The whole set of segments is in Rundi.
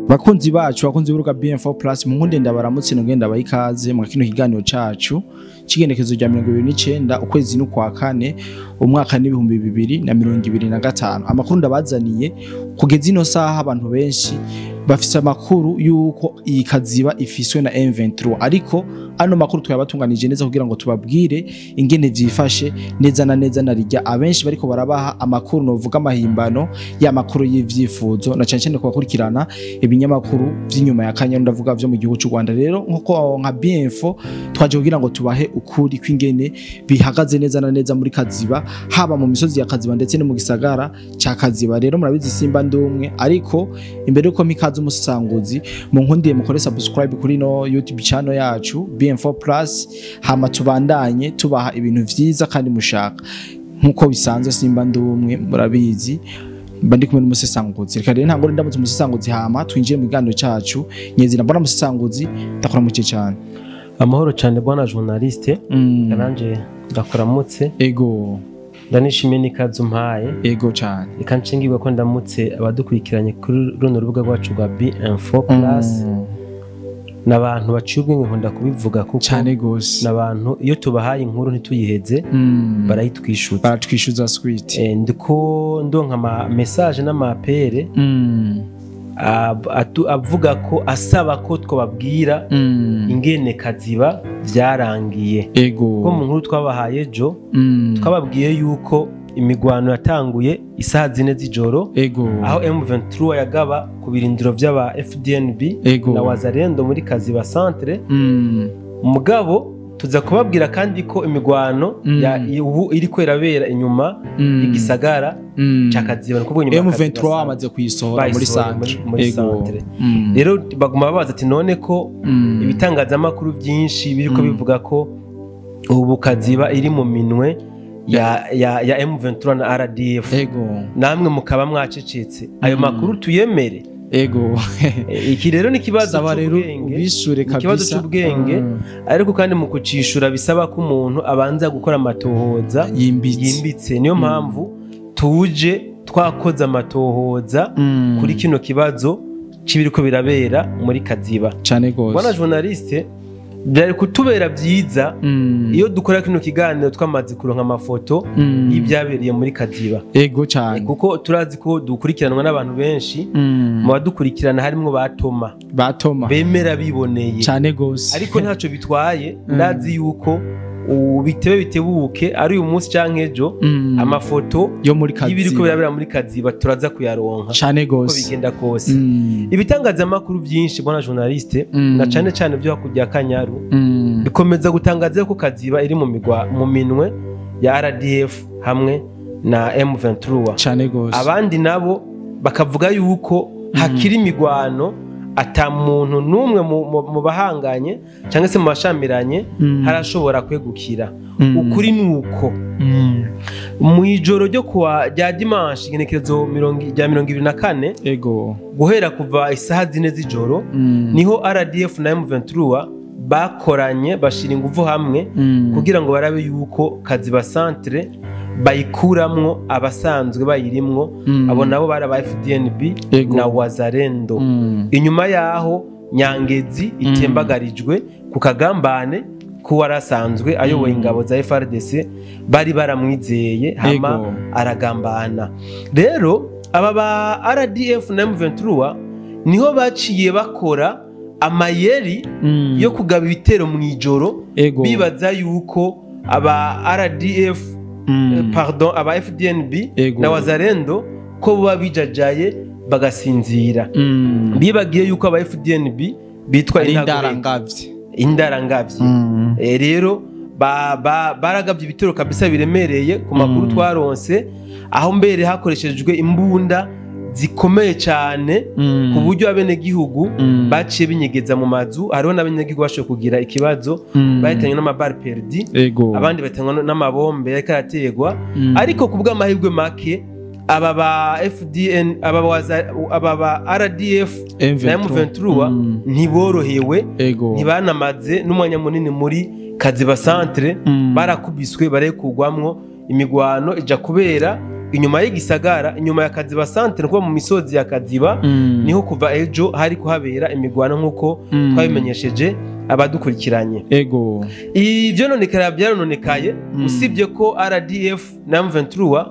Bakunzi bacu, bakunzi b'urubuga BM4 Plus, munkunde ndabaramutse nongenda ndabaha ikaze mu kino kiganiro cacu c'igenekezo rya 29 ukwezi n'ukwa kane umwaka n'2025. Amakuru ndabazaniye kugeza ino saha, abantu benshi bafise amakuru yuko iyi Kaziba ifiswe na M23, ariko ano makuru twayabatunganije neza kugira ngo tubabwire ingene vyifashe neza na neza, na rijya abenshi bariko barabaha amakuru novuga amahimbano ya makuru y'ivyifuzo, na cyane cyane kubakurikirana ibinyamakuru vy'inyuma ya Kanya, ndavuga vyo mu gihugu cy'u Rwanda. Rero nkuko nka BM4 twaje kugira ngo tubahe ukuri kw'ingene bihagaze neza na neza muri Kaziba, haba mu misozi ya Kaziba ndetse no mu gisagara ca Kaziba. Rero murabizi simba ndumwe, ariko imbere yuko mikaza umusanguzi, mu nkundiye mukore subscribe kuri no YouTube channel yacu BM4 Plus, hama tubandanye tubaha ibintu vyiza kandi mushaka. Nkuko bisanzwe simba ndumwe, murabizi mba ndi kumwe n'umusesanguzi. Reka rero ntabwo ndamutse umusesanguzi, hama twinjiye mu kiganiro cacu nyezina. Mbona umusesanguzi, ndakora muke cyane. Amahoro cyane bwana journaliste. Nanje ndakuramutse. Ndanishimiye n'ikaze umpaye. Ego cyane. Reka nshingirwe ko ndamutse abadukurikiranye kuri runo rubuga rwacu rwa BM4 Plus. N'abantu baciye ubwenge, nkunda kubivuga kuko cyane gose n'abantu iyo tubahaye inkuru ntituyiheze barayitwishuza. Baratwishuza sweet. Ndiko ndonka ama message n'ama appels avuga ko asaba ko twababwira ingene Kaziba vyarangiye. Ko mu nkuru twabahaye ejo twababwiye yuko imigwano yatanguye isaha 4 z'ijoro, aho M23 yagaba ku birindiro vy'aba FDNB na Wazalendo muri Kaziba centre. Mugabo tuza kubabwira kandi ko imigwano ubu iriko irabera inyuma igisagara ca Kaziba, ni ukuvuga inyuma ya Kaziba M23 bamaze kuyisohora muri bayisohoye centre. muri centre. Rero baguma babaza ati none ko ibitangazamakuru byinshi biriko bivuga ko ubu Kaziba iri mu minwe ya M23 na RDF, namwe mukaba mwacecetse, ayo makuru tuyemere? Iki rero ni ikibazo Saba rero c'ubwenge. ubishure Ni ikibazo kabisa. c'ubwenge, ariko kandi mu kucishura bisaba ko umuntu abanza gukora amatohoza yimbitse. Yimbitse. Niyo mpamvu tuje twakoze amatohoza kuri kino kibazo c'ibiriko birabera muri Kaziba. Cane gose. Bwana journaliste, byari kutubera byiza iyo dukora kino kiganiro twamaze kuronka amafoto y'ibyabereye muri Kaziba. Ego cyane. Kuko turazi ko dukurikiranwa n'abantu benshi. Mu badukurikirana harimwo batoma batoma bemera biboneye. Cane gose. Ariko ntacyo bitwaye, ndazi yuko ubu bitebe bitebuke, ari uyu munsi canke ejo, amafoto yo muri y'ibiriko Kaziba birabera muri Kaziba turaza kuyaronka cane uko gose. bigenda kose. Ibitangazamakuru byinshi, bwana journaliste, na cane cane byo hakurya ya Kanyaru, bikomeza gutangaza ko Kaziba iri mu migwa mu minwe ya RDF hamwe na M23. Cane gose. Abandi nabo bakavuga yuko hakiri imigwano, ata muntu n'umwe mu bahanganye cyangwa se mu bashamiranye harashobora kwegukira. Ukuri ni uko mu ijoro ryo kuwa rya dimanche igenekerezo rya 24, guhera kuva isaha 4 z'ijoro, niho RDF na M23 bakoranye, bashira ingufu hamwe kugira ngo barabe yuko Kaziba centre bayikuramwo abasanzwe bayirimwo. Abo nabo bari aba FDNB na Wazalendo. Inyuma yaho Nyangezi itembagarijwe ku kagambane ko warasanzwe ayoboye ingabo za FRDC, bari baramwizeye, hama aragambana. Rero aba ba RDF na M23 niho baciye bakora amayeri yo kugaba ibitero mu ijoro, bibaza yuko aba RDF, pardon, aba FDNB na Wazalendo ko buba bijajaye bagasinzira. Bibagiye yuko aba FDNB bitwa ari intagoreka, indarangavye. Indarangavye. Rero baragabye ibitero kabisa biremereye ku makuru twaronse, aho mbere hakoreshejwe imbunda zikomeye cyane, ku buryo abenegihugu baciye binyegeza mu mazu. Hariho n'abanyagihugu bashoboye kugira ikibazo, bahitanywe n'ama balles perdues, abandi bahitanywe n'amabombe yariko arategwa. Ariko ku bw'amahirwe make aba ba FDN, aba ba RDF na M23. M23 ntiborohewe, ntibanamaze n'umwanya munini muri Kaziba centre. Barakubiswe, barekugwamwo, imigwano ija kubera Inyuma y'igisagara, inyuma ya Kaziba centre, kuba mu misozi ya Kaziba, niho kuva ejo hari kuhabera imigwano, nk'uko twabimenyesheje abadukurikiranye. Ibyo nonekara byarononekaye, usibye ko RDF na M23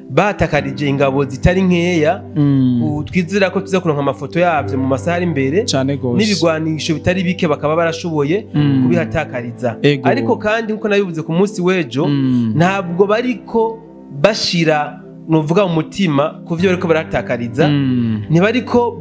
batakarije ingabo zitari nkeya. Twizera ko tuza kuronka amafoto yavyo mu masaha ari imbere. Cane gose. N'ibigwanisho bitari bike bakaba barashoboye kubihatakariza. Ariko kandi, nkuko nabivuze ku munsi w'ejo, ntabwo bariko bashira, nuvuga, umutima ku vyo bariko baratakariza. Ntibariko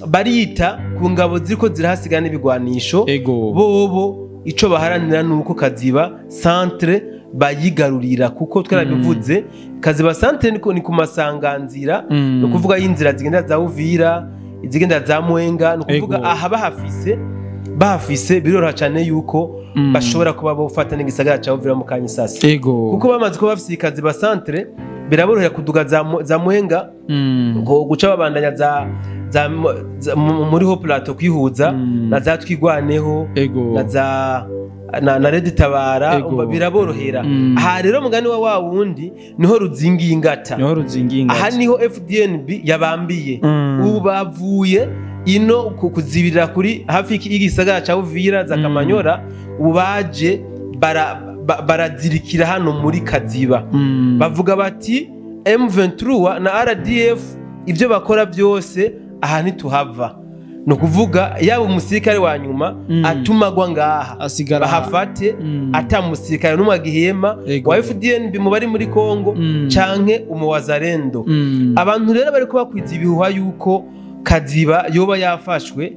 barita ku ngabo ziriko zirahasigara n'ibigwanisho. Bobo ico baharanira ni uko Kaziba centre bayigarurira, kuko twarabivuze, Kaziba centre ni ku masanganzira, ni ukuvuga y'inzira zigenda za Uvira, izigenda za Mwenga. Ni ukuvuga aha bahafise biroroha cane yuko bashobora kuba bofata n'igisagara ca Uvira mu kanyisasi, kuko bamaze kuba bafise Kaziba centre, biraborohera kuduga za Mwenga, ngo guca babandanya za muri haut plateau, kwihuza na za Twigwaneho, na za na Red Tabara. Umva, biraborohera. Aha rero, mugani wa wundi, niho ruzingiye ingata. Niho ruzingiye ingata. Aha niho FDNB yabambiye. Ubu bavuye ino kuzibirira kuri hafi y'igisagara ca Uvira, za Kamanyora, ubu baje barazirikira hano muri Kaziba. Bavuga bati M23 na RDF ibyo bakora byose, aha ntituhava. Ni ukuvuga yaba umusirikare wa nyuma atumagwa ngaha, asigara bahafate, ata musirikare n'umwe agihema wa FDNB mu bari muri Kongo canke umuwazarendo. Abantu rero bariko bakwiza ibihuha yuko Kaziba yoba yafashwe,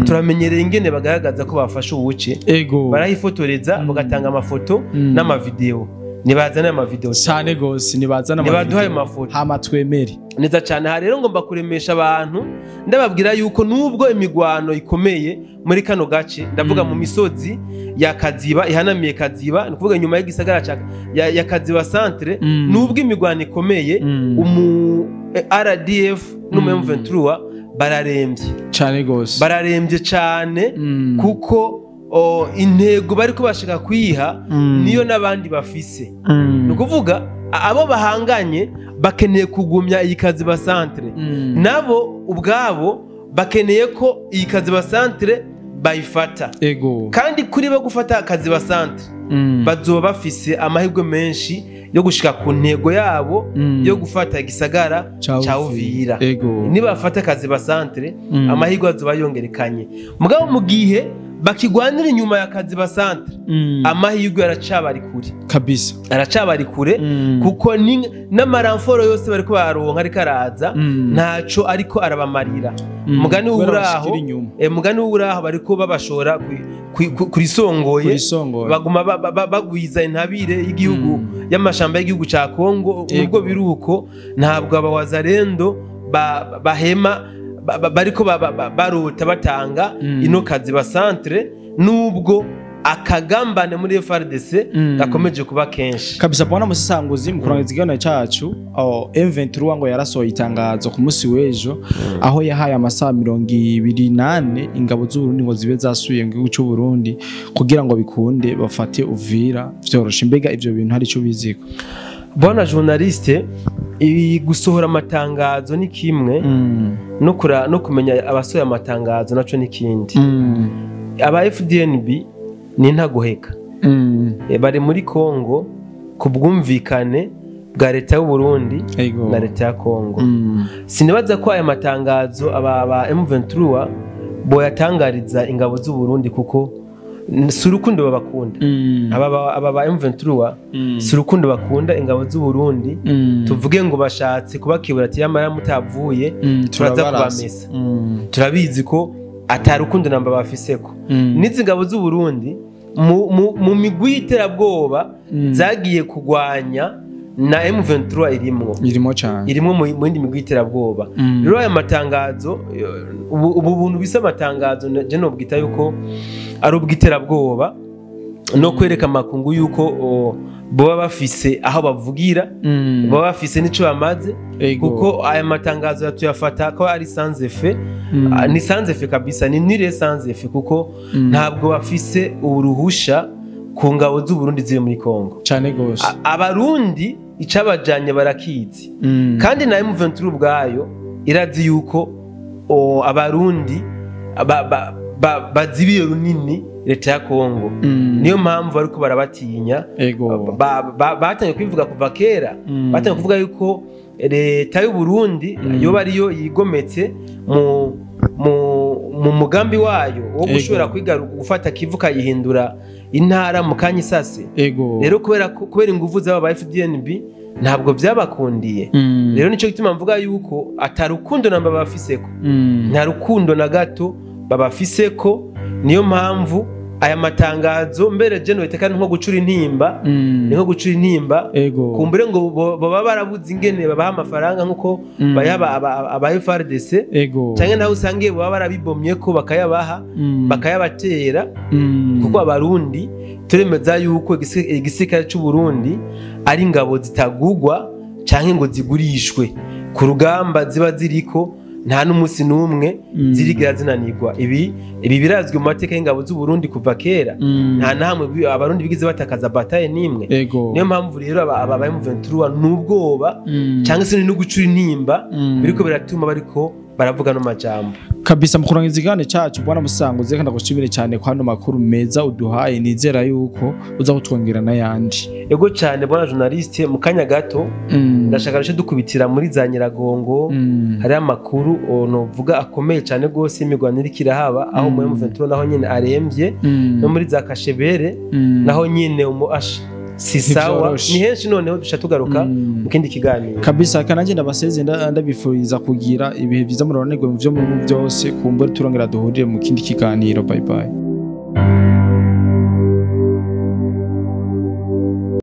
turamenyereye ingene bagaragaza ko bafashe ubuce. Barahifotoreza, bagatanga amafoto n'amavideo. Nibazane amavideo. Cane gose, nibazana. Nibaduhaye amafoto. Hama twemere. Neza cyane. Aha rero ngomba kuremesha abantu, ndababwira yuko nubwo imigwano ikomeye muri kano gace, ndavuga mu misozi ya Kaziba, ihanamiye Kaziba, ni ukuvuga inyuma y'igisagara ya Kaziba centre, nubwo imigwano ikomeye, umu RDF n'umu M23 bararembye. Cane gose. Bararembye cyane, kuko intego bariko bashaka kwiha niyo n'abandi bafise. Ni ukuvuga abo bahanganye bakeneye kugumya iyi Kaziba centre, nabo ubwabo bakeneye ko iyi Kaziba centre bayifata. Kandi kuri bo, gufata Kaziba centre, bazoba bafise amahirwe menshi yo gushika ku ntego yabo yo gufata igisagara ca ca Uvira. Nibafata Kaziba centre, amahirwe azoba yongerekanye. Mugabo mu gihe bakigwanira inyuma ya Kaziba centre, amahirwe aracabari kure. Aracabari kure, kuko n'amaramforo yose bariko baronka ariko araza, ntaco ariko arabamarira. Mugani Kubera w'uraho, bashikira inyuma. Mugani w'uraho, bariko babashora kurisongoye. Kurisongoye. Baguma bagwiza intabire y'igihugu, y'amashamba y'igihugu ca Kongo. Nubwo biruko, ntabwo abawazarendo bahema, bariko barota batanga ino Kaziba centre, nubwo akagambane muri FARDC gakomeje kuba kenshi. Kabisa, bwana musesanguzi, mu kurangiza ikiganiro cacu, M23 ngo yarasohoye itangazo ku munsi w'ejo, aho yahaye amasaha 24 ingabo z'Uburundi ngo zibe zasubiye mu gihugu c'u Burundi, kugira ngo bikunde bafate Uvira vyoroshe. Mbega ivyo bintu hari ico biziko? Bwana journaliste, ibi gusohora amatangazo ni kimwe, no kumenya abasohoye amatangazo naco ni kindi. Aba FDNB ni ntagoheka. Bari muri Kongo ku bwumvikane bwa leta y'u Burundi na leta ya Kongo. Sinibaza ko aya matangazo aba M23 boyatangariza ingabo z'u Burundi, kuko si urukundo babakunda. Aba ba M23 si urukundo bakunda ingabo z'u Burundi, tuvuge ngo bashatse kubakibura ati yamara mutavuye turaza turabarasa. kubamesa. Turabizi ko atari urukundo namba bafiseko. N'izi ngabo z'u Burundi mu migwi y'iterabwoba zagiye kugwanya na M23 irimwo. Irimo cane. Irimwo mu yindi migwi y'iterabwoba. Rero aya matangazo, ubu buntu bisa amatangazo, je nobwita yuko ari ubw'iterabwoba no kwereka amakungu yuko boba bafise aho bavugira, baba bafise n'ico bamaze, kuko aya matangazo tuyafata ko ari sans effet. Ni sans effet kabisa, ni nire sans effet, kuko ntabwo bafise uruhusha ku ngabo z'u Burundi ziri muri Kongo. Cane gose. Abarundi icabajanye barakizi. Kandi na M23 ubwayo irazi yuko abarundi bazibiye runini leta ya Kongo. Niyo mpamvu ariko barabatinya. Batangiye kubivuga kuva kera, batangiye kuvuga yuko leta y'u Burundi yoba ariyo yigometse mu mugambi wayo wo gushobora kwigaruka gufata Kivu kayihindura intara mu kanyisase. Rero kubera inguvu z'aba ba FDNB ntabwo byabakundiye. Rero nico gituma mvuga yuko atarukundo namba bafiseko, nta rukundo na gato babafiseko. Niyo mpamvu aya matangazo mbere je kandi nko gucura intimba, ni nko gucura intimba kumbure ngo baba barabuze ingene babaha amafaranga nkuko bayaba aba FARDC, canke naho usangiye baba barabibomye ko bakayabaha bakayabatera. Kuko abarundi turemeza yuko igisirikare c'u Burundi ari ingabo zitagugwa canke ngo zigurishwe ku rugamba, ziba ziriko nta n'umunsi n'umwe zirigera zinanirwa. Ibi birazwi mu mateka y'ingabo z'u Burundi kuva kera, nta nahamwe abarundi bigize batakaza bataye nimwe. Niyo mpamvu rero aba M23 n'ubwoba cyangwa se no gucura intimba biriko biratuma bariko baravuga no majambo kabisa. Mu kurangiza ikiganiro cacu, bwana Musango, zeka ndagushimire cyane kwa hano makuru meza uduhaye, nizera yuko uza kutwongera n'ayandi. Ego cyane bwana journaliste, mu kanya gato ndashaka rero dukubitira muri za Nyiragongo. Hari amakuru novuga akomeye cyane gose, imigwano iriko irahaba aho mu M23 naho nyene aremvye, no muri za Kashebere naho nyene si sawa, ni henshi. Noneho duca tugaruka mu kindi kiganiro kabisa. Kananje ndabaseze ndabifuriza kugira ibihe byiza muronerwe mu byo mu byose, kumbure turongera duhurire mu kindi kiganiro. Bye bye.